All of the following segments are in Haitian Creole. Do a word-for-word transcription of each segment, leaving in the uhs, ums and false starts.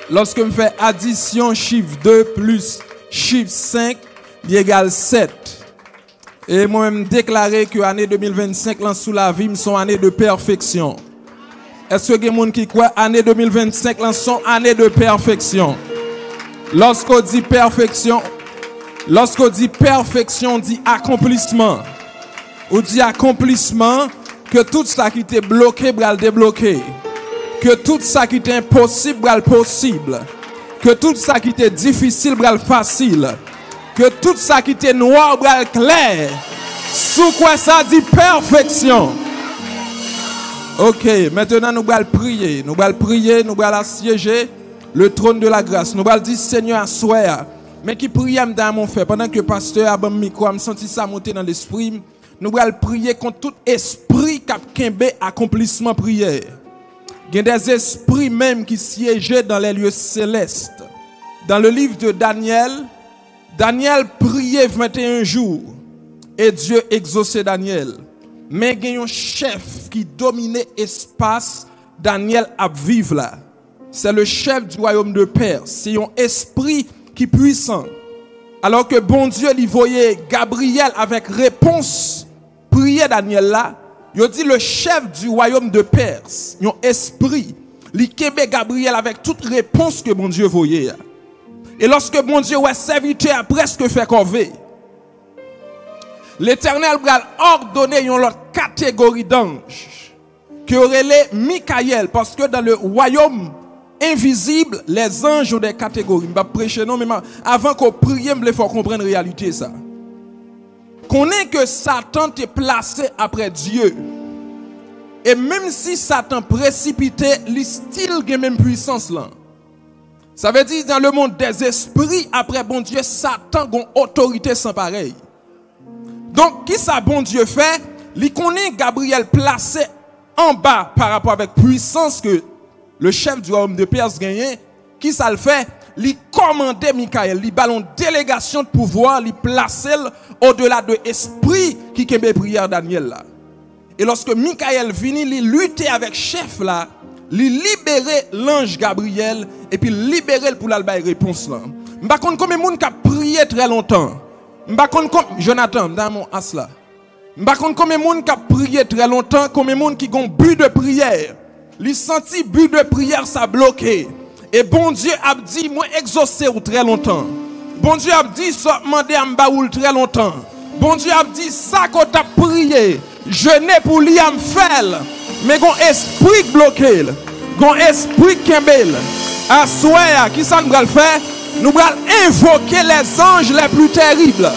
Lòske m fè adisyon chif de plis chif senk, li egal sèt. E mwen menm, m deklare ke ane de mil vennsenk lan sou lavi m se yon ane de pèfeksyon. Èske gen moun ki kwè ane de mil vennsenk lan se yon ane de pèfeksyon? Lòske w di pèfeksyon, lòske w di pèfeksyon, w di akonplisman. Ou di akonplisman, ke tout sa ki te bloke pral debloke. Ke tout sa ki te enposib pral posib. Ke tout sa ki te difisil pral fasil. Ke tout sa ki te nwa pral klè. Si w kwè sa, di pèfeksyon. Ok, mentnan nou pral priye. Nou pral priye, nou pral asyeje le trône de la grâce. Nou pral di, Senyè, aswè a, men ki priyè m ta renmen w fè. Pandan ke pastè a ban m mikwo a, m santi sa monte nan lespri m. Nou pral priye kont tout espri k ap kenbe akonplisman priyè. Gen des esprits menm ki siyeje dans les lieux célestes. Dans le livre de Daniel, Daniel priye venteyen jou e Dye egzose Daniel. Men gen yon chèf ki domine espas Daniel ap viv la. C'est le chef du royaume de Perse. Se yon espri ki pwisan. Alò ke Bondye li voye Gabriyèl avèk repons priyè Danyèl la, yo di le chef du royaume de Perse, yon espri, li kenbe Gabriyèl avèk tout repons ke Bondye voye a. E lòske Bondye wè sèvitè a prèske fè kòve, Letènèl pral òdone yon lòt kategori danj ke yo rele Mikayèl, paske dans le royaume invisible, les anges ont des catégories. M p ap preche non, men m a- avan ke w priye, m vle fè w konprann reyalite sa. Konnen ke Satan te plase apre Dye. E menm si Satan presipite, li still gen menm pwisans lan. Sa vle di, dans le monde des esprits, apre Bondye, Satan gon otorite san parèy. Donk, kisa Bondye fè? Li konnen Gabriyèl plase anba pa rapò avèk pwisans ke le chef du royaume de Perse genyen. Kisa l fè? Li kòmande Mikayèl, li ba l yon delegasyon de pouvwa, li plase l odela de espri ki kenbe priyè Danyèl la. E lòske Mikayèl vini, li lite avèk chèf la, li libere lanj Gabriyèl, epi l libere l pou l al bay repons lan. M pa konn konbyen moun k ap priye trè lontan. M pa konn kon-, Jonathan, m ta renmen w as la. M pa konn konbyen moun k ap priye trè lontan, konbyen moun ki gon bi de priyè. Li santi bi de priyè sa bloke. E Bondye ap di, mwen egzose w trè lontan. Bondye ap di, sa w ap mande a, m ba ou l trè lontan. Bondye ap di, sa ke w t ap priye, jene pou li a, m fè l. Men gon espri k bloke l. Gon espri k kenbe l. Aswè a, kisa n pral fè? Nou pral envoke les anges les plus terribles.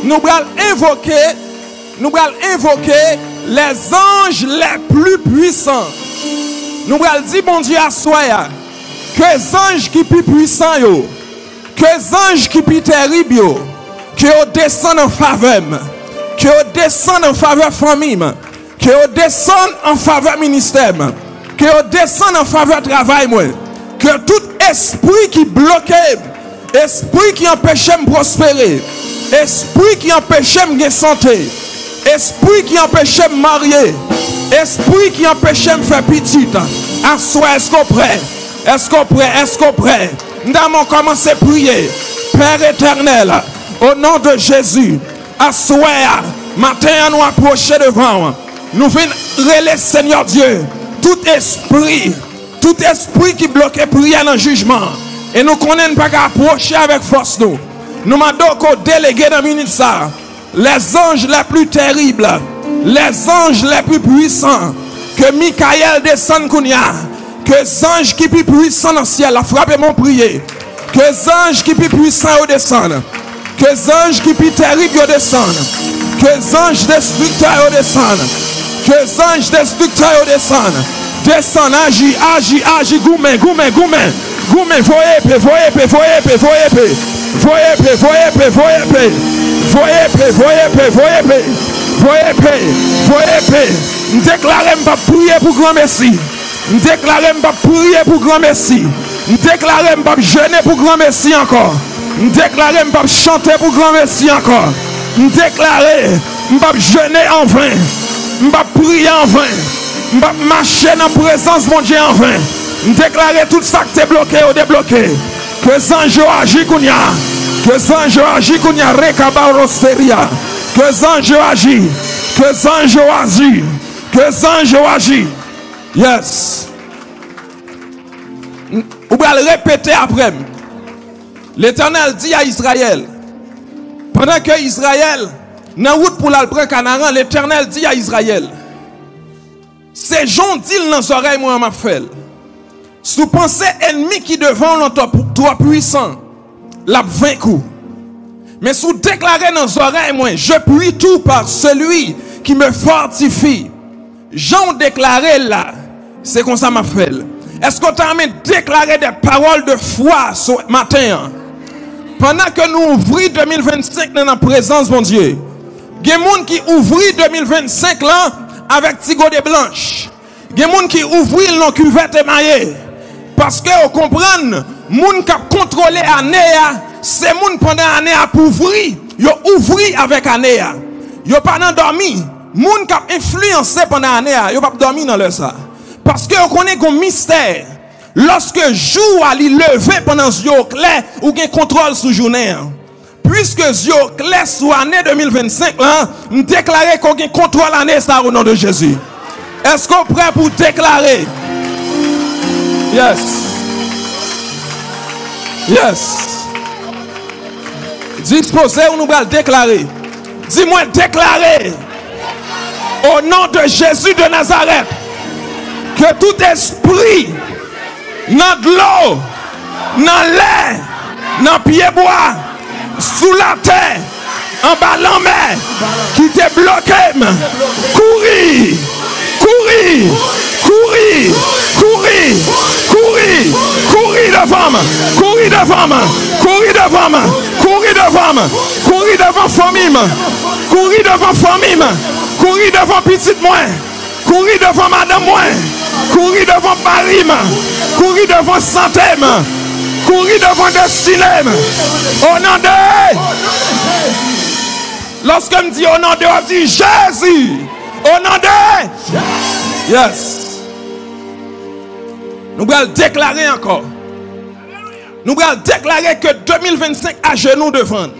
Nou pral envoke, nou pral envoke les anges les plus puissants. Nou pral di Bondye aswè a, ke zanj ki pi pwisan yo, ke zanj ki pi terib yo, ke yo desann an favè m, ke yo desann an favè fanmi m, ke yo desann an favè ministè m, ke yo desann an favè travay mwen, ke tout espri ki bloke m, espri ki anpeche m pwospere, espri ki anpeche m gen sante, espri ki anpeche m marye, espri ki anpeche m fè pitit. Aswè, èske w prè? Èske w prè? Èske w prè? N ta renmen w kòmanse priye. Pè etènèl, o non de Jezi, aswè a, maten an, nou apwoche devan w. Nou vin rele Senyè Dye, tout espri, tout espri ki bloke priyè nan jijman, e nou konnen n pa ka apwoche avèk fòs nou. Nou mande w ke w delege nan minit sa a. Les anges les plus terribles, les anges les plus puissants, ke Mikayèl desann kounye a, ke zanj ki pi pwisan nan syèl la, frape men w priye, ke zanj ki pi pwisan yo desann, ke zanj ki pi terib yo desann, ke zanj destriktè yo desann, ke zanj destriktè yo desann, desann, aji, aji, aji, goumen, goumen, goumen. Goumen, voye epe, voye epe, voye epe, voye epe. Voye epe, voye epe, voye epe. Voye epe, voye epe, voye epe. Voye epe, voye epe. M deklare m p ap priye pou granmesi. M deklare m p ap priye pou granmesi. M deklare m p ap jene pou granmesi ankò. M deklare m p ap chante pou granmesi ankò. M deklare m p ap jene anven. M p ap priye anven. M p ap mache nan prezans Bondye anven. M deklare tout sa k te bloke yo debloke. Ke zanj yo aji kounye a. Ke zanj yo aji kounye a. Rekaba rosteria. Ke zanj yo aji. Ke zanj yo aji. Ke zanj yo aji. Yes. Ou pral repete apre m. L'Éternel dit à Israël, pandan ke Izrayèl nan wout pou l al pran Kanaran, Letènèl di a Izrayèl, se jan w di l nan zòrèy mwen an m ap fè l. Si w panse ènmi ki devan w lan twò, twò pwisan, l ap venk ou. Men si w deklare nan zòrèy mwen, je puis tout par celui qui me fortifie, jan w deklare l la, se konsa m ap fè l. Èske w ta renmen deklare de pawòl de fwa sou maten an? Pandan ke nou ouvri de mil vennsenk nan, nan prezans Bondye, gen moun ki ouvri de mil vennsenk lan avèk ti gode blanch. Gen moun ki ouvri l nan kivèt emaye. Paske yo konprann, moun k ap kontwole ane a, se moun pandan ane a ap ouvri, yo ouvri avèk ane a. Yo pa nan dòmi. Moun k ap enfliyanse pandan ane a, yo p ap dòmi nan lè sa a. Paske yo konnen gen yon mistè. Lòske jou a li leve pandan zye w klè, ou gen kontwòl sou jounen an. Piske zye w klè sou ane de mil vennsenk lan, m deklare ke w gen kontwòl ane sa a o non de Jezi. Èske w prè pou w deklare? Yes. Yes. Dispoze w, nou pral deklare. Di mwen, deklare. O non de Jezi de Nazarèt, ke tout espri nan dlo, nan lè, nan pyebwa, sou latè, anba lanmè, ki te bloke m, kouri, kouri, kouri, kouri, kouri, kouri devan m, kouri devan m, kouri devan m, kouri devan m, kouri devan fanmi m, kouri devan fanmi m, kouri devan pitit mwen. Kouri devan madanm mwen. Kouri devan mari m. Kouri devan sante m. Kouri devan destine m. O non de. Lòske m di o non de, w ap di Jezi. O non de. Yes. Nou pral deklare ankò. Nou pral deklare ke de mil vennsenk ajenou devan l.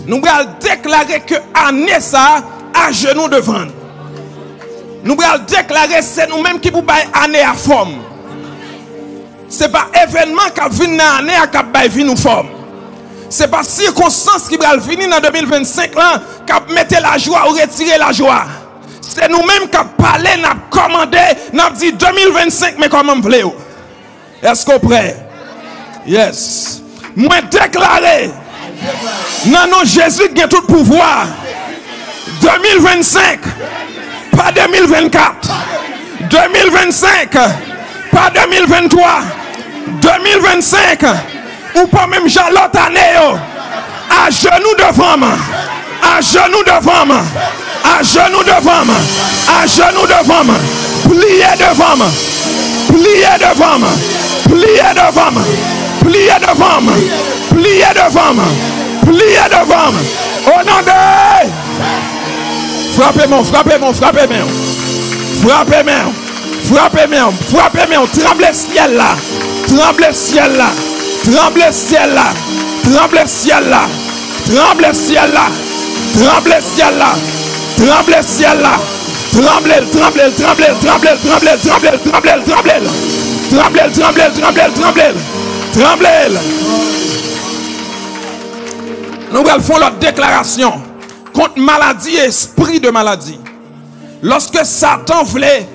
Nou pral deklare ke ane sa a ajenou devan l. Nou pral deklare se nou menm ki pou bay ane a fòm. Se pa evènman k ap vin nan ane a k ap bay vi nou fòm. Se pa sikonstans ki pral vini nan de mil vennsenk lan k ap mete lajwa ou retire lajwa. Se nou menm k ap pale, n ap kòmande, n ap di de mil vennsenk, men kòman m vle w. Èske w prè? Yes. Mwen deklare, nan non Jezi k gen tout pouvwa, de mil vennsenk, pa de mil vennkat, de mil vennsenk, pa de mil venntwa, de mil vennsenk, ou pa menm jan lòt ane yo. Ajenou devan m. Ajenou devan m. Ajenou devan m. Ajenou devan m. Pliye devan m. Pliye devan m. Pliye devan m. Pliye devan m. Pliye devan m. Pliye devan m. O non de. Frape men w, frape men w, frape men w. Frape men w. Frape men w, frape men w, tranble syèl la, tranble syèl la, tranble syèl la, tranble syèl la, tranble syèl la, tranble syèl la, tranble syèl la, tranble l, tranble l, tranble l, tranble l, tranble l, tranble l, tranble l, tranble l, tranble l, tranble l, tranble l, tranble l, tranble l. Nou pral fè yon lòt deklarasyon kont maladi, espri de maladi. Lòske Satan vle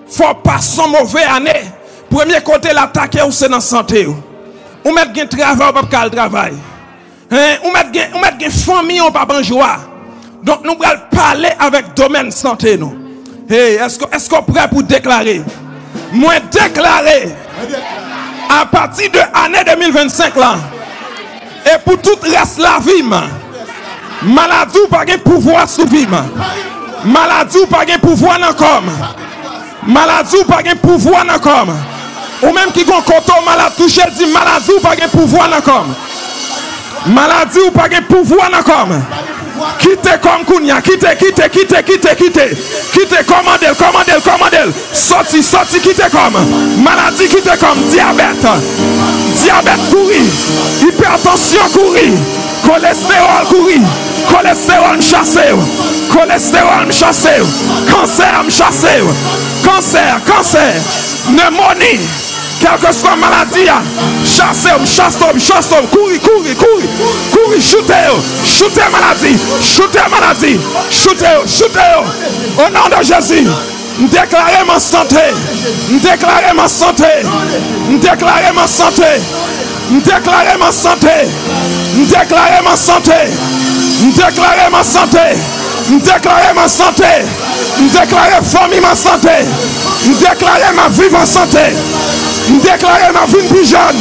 fè w pase yon move ane, premye kote l atake w se nan sante w. Ou mèt gen travay, ou p ap ka al travay. Hein? Ou mèt gen, ou mèt gen fanmi, ou p ap an jwa. Donk nou pral pale avèk domèn sante nou. Hey, èske, èske w prè pou deklare? Mwen deklare, apati de ane de mil vennsenk la, e pou tout rès lavi m, maladi w pa gen pouvwa sou vi m. Maladi w pa gen pouvwa nan kò m. Maladi w pa gen pouvwa nan kò m. Ou menm ki gon kote w malad touche, di maladi w pa gen pouvwa nan kò m. Maladi w pa gen pouvwa nan kò m. Kite kò m kounye a. Kite, kite, kite, kite, kite. Kite, kòmande l, kòmande l, kòmande l. Soti, soti, kite kò m. Maladi, kite kò m. Dyabèt. Dyabèt, kouri. Ipètansyon, kouri. Kolestewòl, kouri. Kolestewòl, m chase w. Kolestewòl, m chase w. Kansè, m chase w. Kansè, kansè. Nemoni. Kèlkeswa maladi a, chase w, chase w, chase w, kouri, kouri, kouri, kouri, choute yo, choute maladi, choute maladi, choute yo, choute yo. O non de Jezi, m deklare m an sante, m deklare m an sante, m deklare m an sante, m deklare m an sante, m deklare m an sante, m deklare m an sante, m deklare m an sante. M deklare fanmi m an sante. M deklare m ap viv an sante. M deklare m ap vin pi jèn.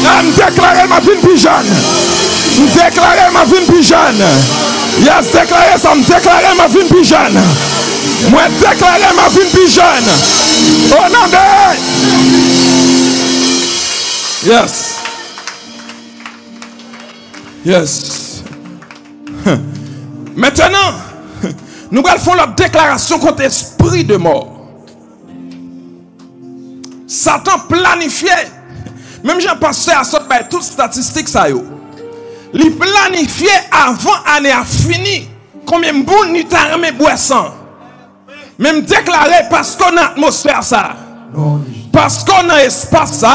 Ah, m deklare m ap vin pi jèn. M deklare m ap vin pi jèn. Yes, deklare sa. M deklare m ap vin pi jèn. Mwen deklare m ap vin pi jèn. O non de Yes. Yes. Mentnan, nou pral fè yon lòt deklarasyon kont espri de mò. Satan planifye, menm jan pastè a sot bay tout statistik sa yo, li planifye avan ane a fini, konbyen moun li ta renmen bwè san. Men m deklare, paske w nan atmosfè sa, paske w nan espas sa,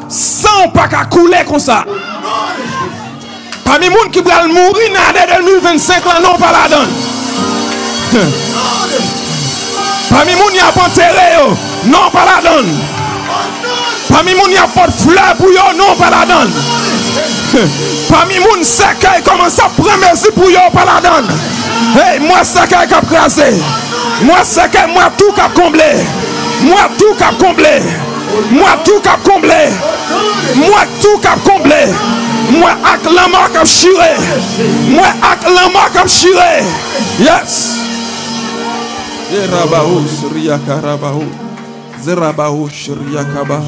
san w pa ka koule konsa. Pami moun ki pral mouri nan ane de mil vennsenk lan, non w pa ladan l. Pami moun y ap antere yo, non w pa ladan l. Pami moun y ap pot flè pou yo, non w pa ladan l. Pami moun sèkèy kòmanse ap pran mezi pou yo, w pa ladan l. Hey, m wè sèkèy k ap kraze. M wè sèkèy, m wè tou k ap konble. M wè tou k ap konble. M wè tou k ap konble. M wè tou k ap konble. M wè ak lanmò k ap chire. M wè ak lanmò k ap chire. Yes. Erabaho, sriyakarabaho. Zerabaho, sriyakaba.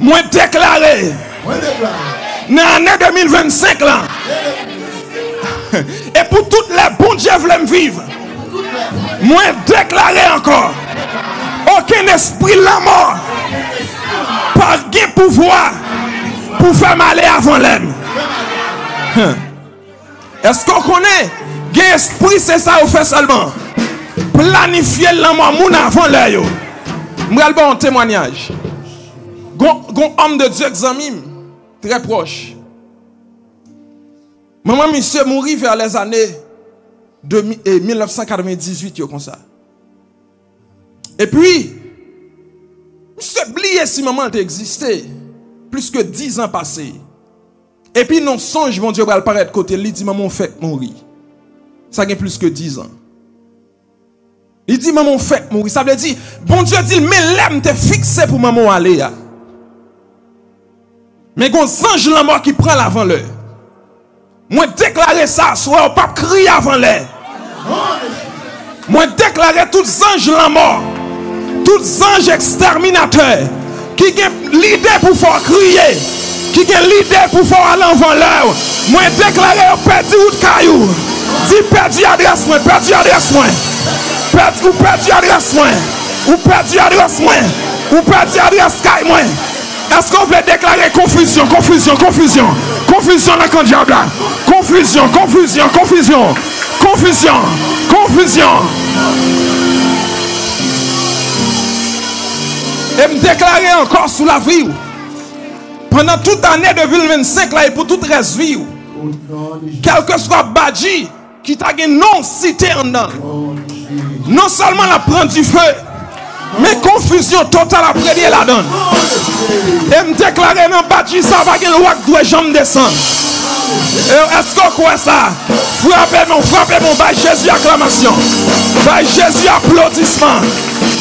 Mwen deklare, nan ane de mil vennsenk lan, e pou tout lè Bondye vle m viv, mwen deklare ankò, okenn espri lanmò pa gen pouvwa pou fè m ale avan lè m. Èske w konnen gen espri, se sa yo fè sèlman? Planifye lanmò moun avan lè yo. M pral ba w yon temwayaj. Gon, gon homme de Dieu k zanmi m, trè pwòch. Manman misye mouri vè lèzane de mi-, e, mil nèf san katrevendizuit yo konsa. Epi, misye bliye si manman l te egziste. Plis ke diz an pase. Epi nan sonj, Bondye pral parèt kote l, li di, "Manman w fèk mouri." Sa gen plis ke diz an. Li di, "Manman w fèk mouri." Sa vle di, Bondye di l, "Men lè m te fikse pou manman w ale a." Men gon zanj lanmò ki pran l avan lè. Mwen deklare sa aswè, w p ap kriye avan lè. Mwen deklare tout zanj lanmò, tout zanj ekstèminatè ki gen lide pou fè w kriye, ki gen lide pou fè w al anvan lè w, mwen deklare yo pèdi wout kay ou. Di, "Pèdi adrès mwen, pèdi adrès mwen." Pèdi, ou pèdi adrès mwen. Ou pèdi adrès mwen. Ou pèdi adrès kay mwen. Èske w vle deklare konfizyon, konfizyon, konfizyon, konfizyon nan kan dyab la? Konfizyon, konfizyon, konfizyon, konfizyon, konfizyon. E m deklare ankò sou lavi w, pandan tout ane de mil vennsenk la e pou tout rès vi w, kèlkeswa badji ki ta gen non w site anndan l, non sèlman l ap pran dife, men konfizyon total ap renye ladan l. E m deklare nan badji sa, pa gen lwa k dwe janm desann. E èske w kwè sa? Frape men w, frape men w, bay Jezi aklamasyon. Bay Jezi aplodisman.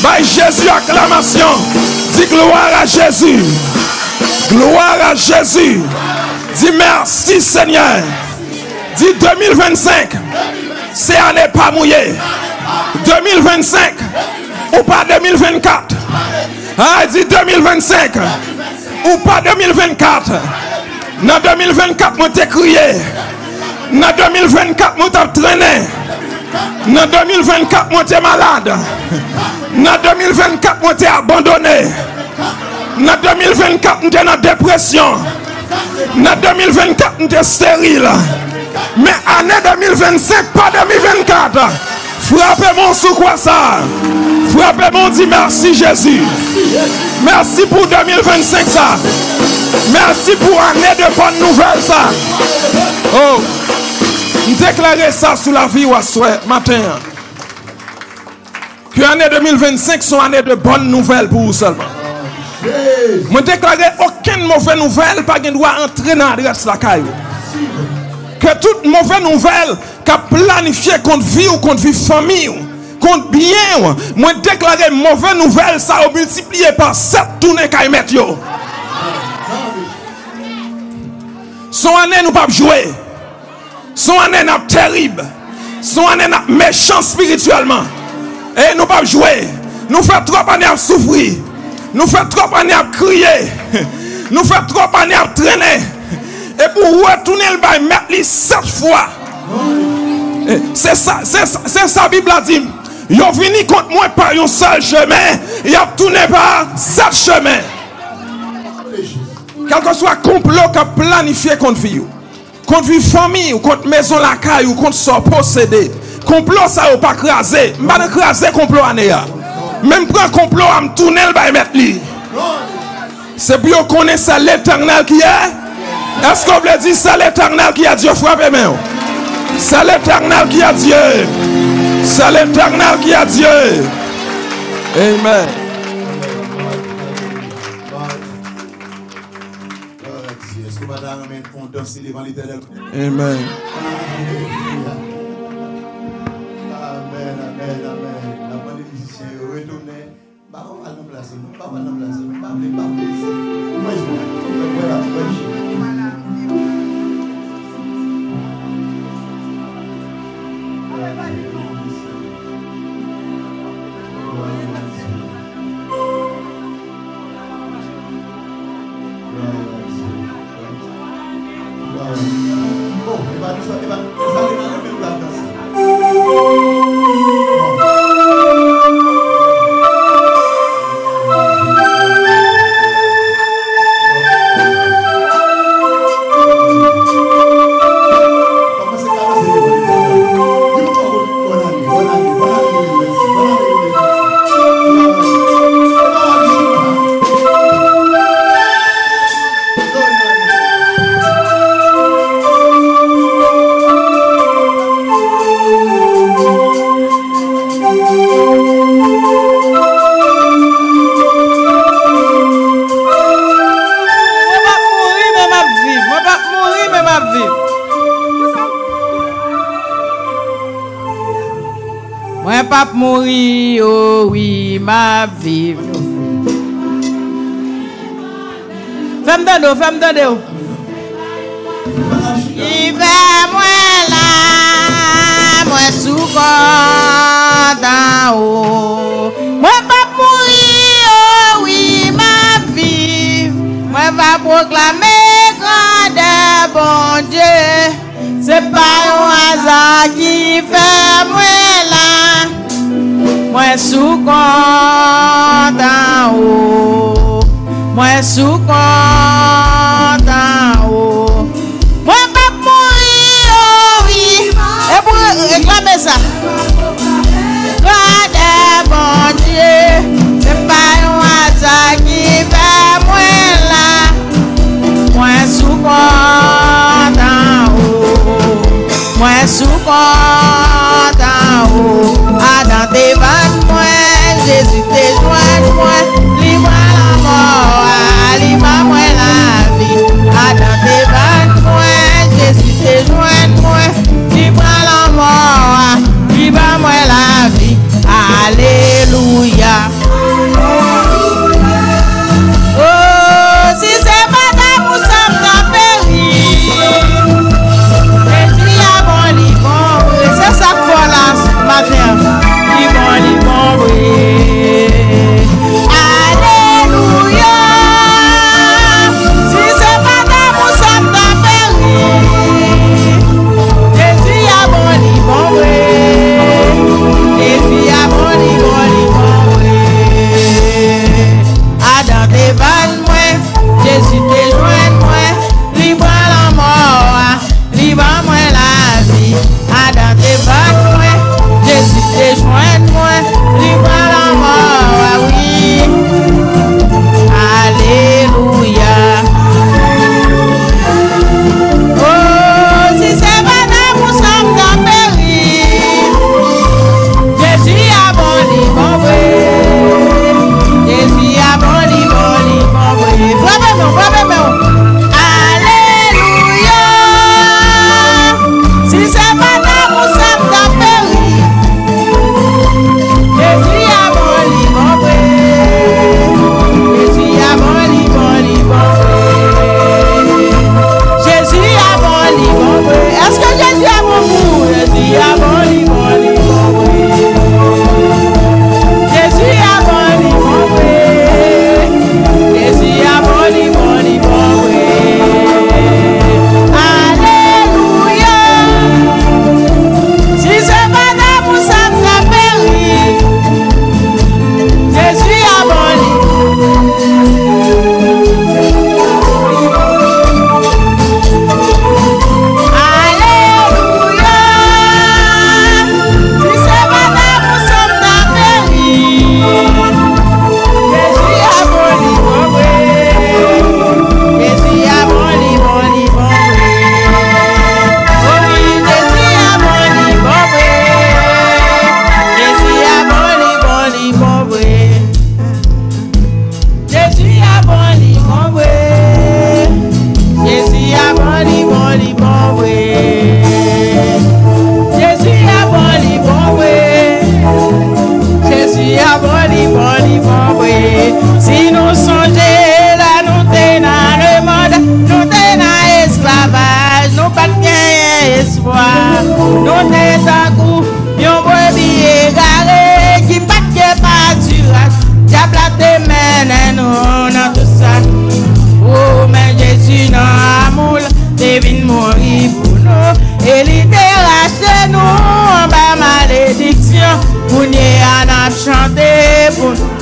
Bay Jezi aklamasyon. Di, "Gloire à Jésus. Gloire à Jésus." Di, "Mèsi, Senyè." Di, "De mil vennsenk, se ane pa m ou ye. De mil vennsenk, ou pa de mil vennkat." Ay, di, "De mil vennsenk, ou pa de mil vennkat." Nan de mil vennkat, mwen te kriye. Nan de mil vennkat, mwen t ap trennen. Nan de mil vennkat, mwen te malad. Nan de mil vennkat, mwen te abandone. Nan de mil vennkat, m te nan depresyon. Nan de mil vennkat, m te esteril. Men ane de mil vennsenk, pa de mil vennkat, frape men w sou kwa sa. Frape men w, di, "Mèsi, Jezi. Mèsi pou de mil vennsenk sa. Mèsi pou ane de bòn nouvèl sa." Oh, m deklare sa sou lavi w aswè maten an. Ke ane de mil vennsenk se yon ane de bòn nouvèl pou ou sèlman. Mwen deklare okenn move nouvèl pa gen dwa antre nan adrès lakay ou. Ke tout move nouvèl k ap planifye kont vi w, kont vi fanmi w, kont byen w, mwen deklare move nouvèl sa yo miltipliye pa sèt tounen kay mèt yo. Se yon ane nou p ap jwe. Se yon ane n ap terib. Se yon ane n ap mechan espirityèlman. E nou p ap jwe. Nou fè twòp ane ap soufri. Nou fè twòp ane ap kriye. Nou fè twòp ane ap trennen. Epi w retounen l bay mèt li sèt fwa. E se sa, se sa, se sa Bib la di m. Yo vini kont mwen pa yon sèl chemen, y ap tounen pa sèt chemen. Kèlkeswa konplo k ap planifye kont vi w, kont vi fanmi w, kont mezon lakay ou, kont sa w posede. Konplo sa yo pa kraze. M pa nan kraze konplo ane a. Men m pran konplo a, m tounen l bay mèt li. Se pou yo konnen c'est l'Éternel qui est. Est-ce que w vle di c'est l'Éternel qui est Dieu? Frape men w. C'est l'Éternel qui est Dieu. C'est l'Éternel qui est Dieu. Amen. Glwa a Dye. Èske w pa ta renmen fè yon dans devan Letènèl? Amen. Amèn, amèn, amèn. N ap mande mizisyen yo retounen. M pa konn al nan plas ou, non. M pa konn al nan plas ou, non. M pa vle, m pa vle. Mwen jwe. Mwen la, mwen jwe. Mwen p ap mouri, men m ap viv. Mwen p ap mouri, men m ap viv. Mwen p ap mouri, o wi, m ap viv. Fè m tande w, fè m tande w. Ki fè mwen la, mwen sou kontan ou. Mwen p ap mouri, o wi, m ap viv. Mwen va pwoklame grandè Bondye. Se pa yon aza ki fè mwen la. Mwen sou kontan ou. Mwen sou kontan ou. Mwen p ap mouri, o wi. E pou reklame sa. Grandè Bondye, se pa yon aza ki fè mwen la. Mwen sou kontan ou. Mwen sou kontan ou. Adan te vann mwen, Jezi te jwenn mwen. Li pran lanmò a, li ban mwen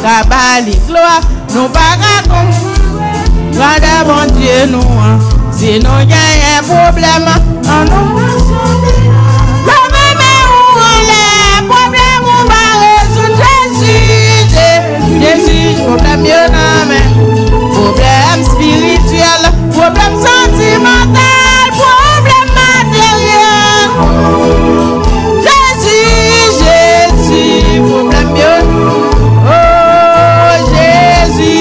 ka ba li glwa. Nou pa ka konprann grandè Bondye nou an. Si nou genyen pwoblèm, ann nou leve men ou anlè. Pwoblèm ou pa rezoud, Jezi, Je-, Jezi, pwoblèm yo nan men. Pwoblèm espirityèl, pwoblèm santimantal, pwoblèm materyèl. Jezi, Jezi, pwoblèm yo. O Jezi.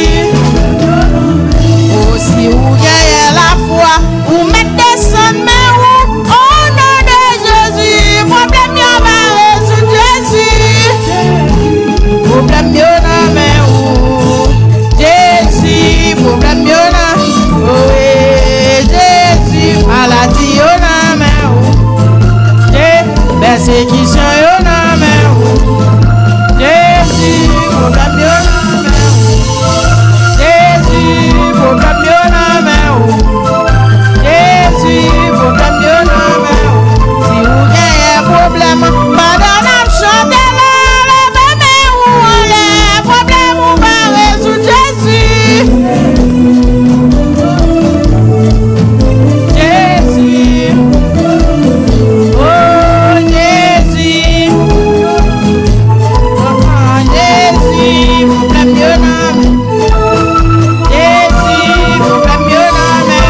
O, si ou genyen lafwa, ou mèt desann men ou. O non de Jezi, pwoblèm yo va rezoud, Jezi. Pwoblèm yo nan men ou. Jezi, pwoblèm yo nan, o wi, Jezi, maladi yo nan men ou. Je-, pèsekisyon yo nan men ou. Jezi, pwoblèm yo nan men ou. Jezi, pwoblèm yo nan men ou. Jezi, pwoblèm yo nan men ou. Si ou genyen pwoblèm, pandan n ap chante la, leve men ou anlè. Pwoblèm ou pa rezoud, Jezi. Jezi. O Jezi. O Jezi, pwoblèm yo nan men. Jezi, pwoblèm yo nan men.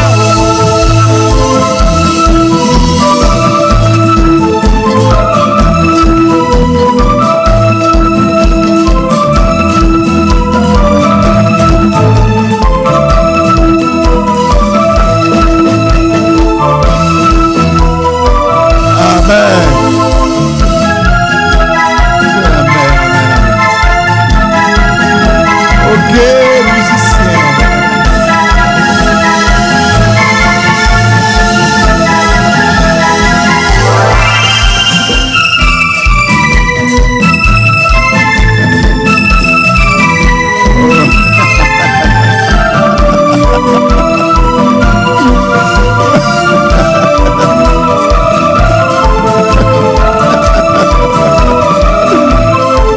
Amèn. Amèn, amèn, amèn. Ok, mizisyen.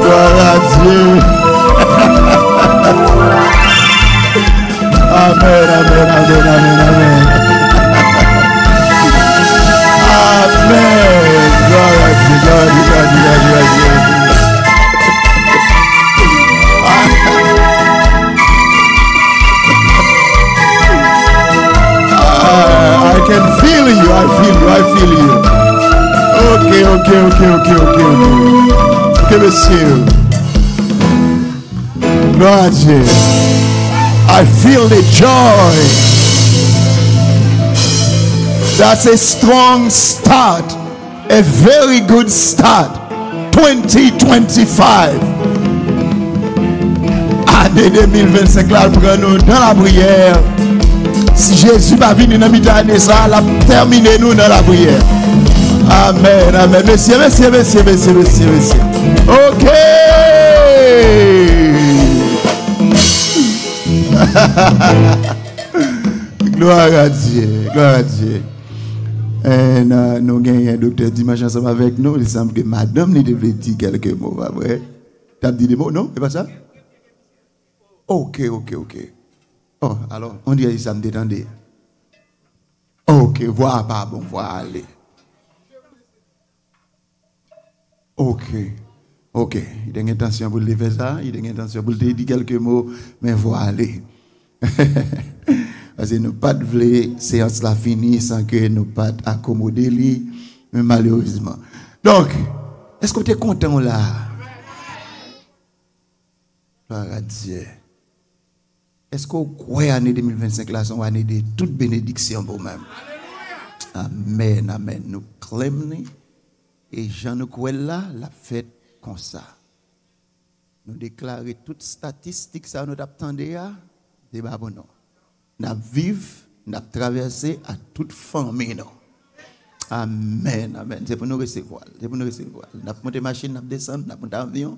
Gloire à Dieu. Amen, amen, amen, amen, amen. Amen. Gloire à Dieu, gloire à Dieu, gloire à Dieu, gloire à Dieu, gloire à Dieu. Ah, I can feel you, I feel you, I feel you. Ok, ok, ok, ok, ok, ok. Ok, mesye. Gloire à Dieu. I feel the joy. That's a strong start. A very good start. Twenty twenty-five. Ane de mil vennsenk la, l pran nou nan lapriyè. Si Jezi pa vini nan mitan ane sa a, l ap tèmine nou nan lapriyè. Amèn, amèn. Mesye, mesye, mesye, mesye, mesye, mesye. Ok. Gloire à Dieu, gloire à Dieu. And, uh, nou genyen Doktè Dimanche ansanm avèk nou. Li sanble ke madanm li te vle di kèlke mo, pa vre? T ap di de mo, non? E pa sa? Ok, ok, ok. Oh, alò, on dirè se sa m te tande. Ok, vwa a pa bon, vwa a ale. Ok. Ok. Li te gen entansyon pou l te fè sa, li te gen entansyon pou l te di kèlke mo, men vwa ale. Paske nou pa t vle seyans la fini san ke nou pa t akomode li, men malerezman. Donk, èske w te kontan w la? Gloire à Dieu. Èske w kwè ane de mil vennsenk la se yon ane de tout benediksyon pou w menm? Amèn, amèn. Nou claim li. E jan nou kwè l la, l ap fèt konsa. Nou deklare tout statistik sa yo nou t ap tande a, se pa pou nou. N ap viv, n ap travèse ak tout fanmi nou. Amèn, amèn. Se pou nou resevwa l. Se pou nou resevwa l. N ap monte machin, n ap desann, n ap monte avyon,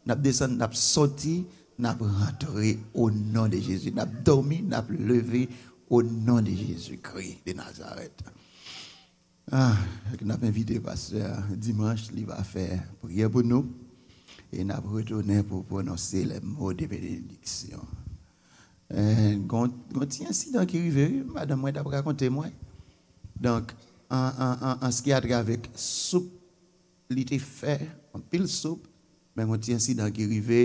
n ap desann, n ap sòti, n ap rantre o non de Jezi. N ap dòmi, n ap leve o non de Jezikri de Nazarèt. Ah, n ap envite pastè a dimanch, li va fè priyè pou nou. E n ap retounen pou pwononse les mots de bénédiction. Eh, gon, gon ti ensidan ki rive, wi, madanm mwen t ap rakonte mwen. Donk, an, an, an, an ce qui a trait avec soup, li te fè anpil soup, men gon ti ensidan ki rive,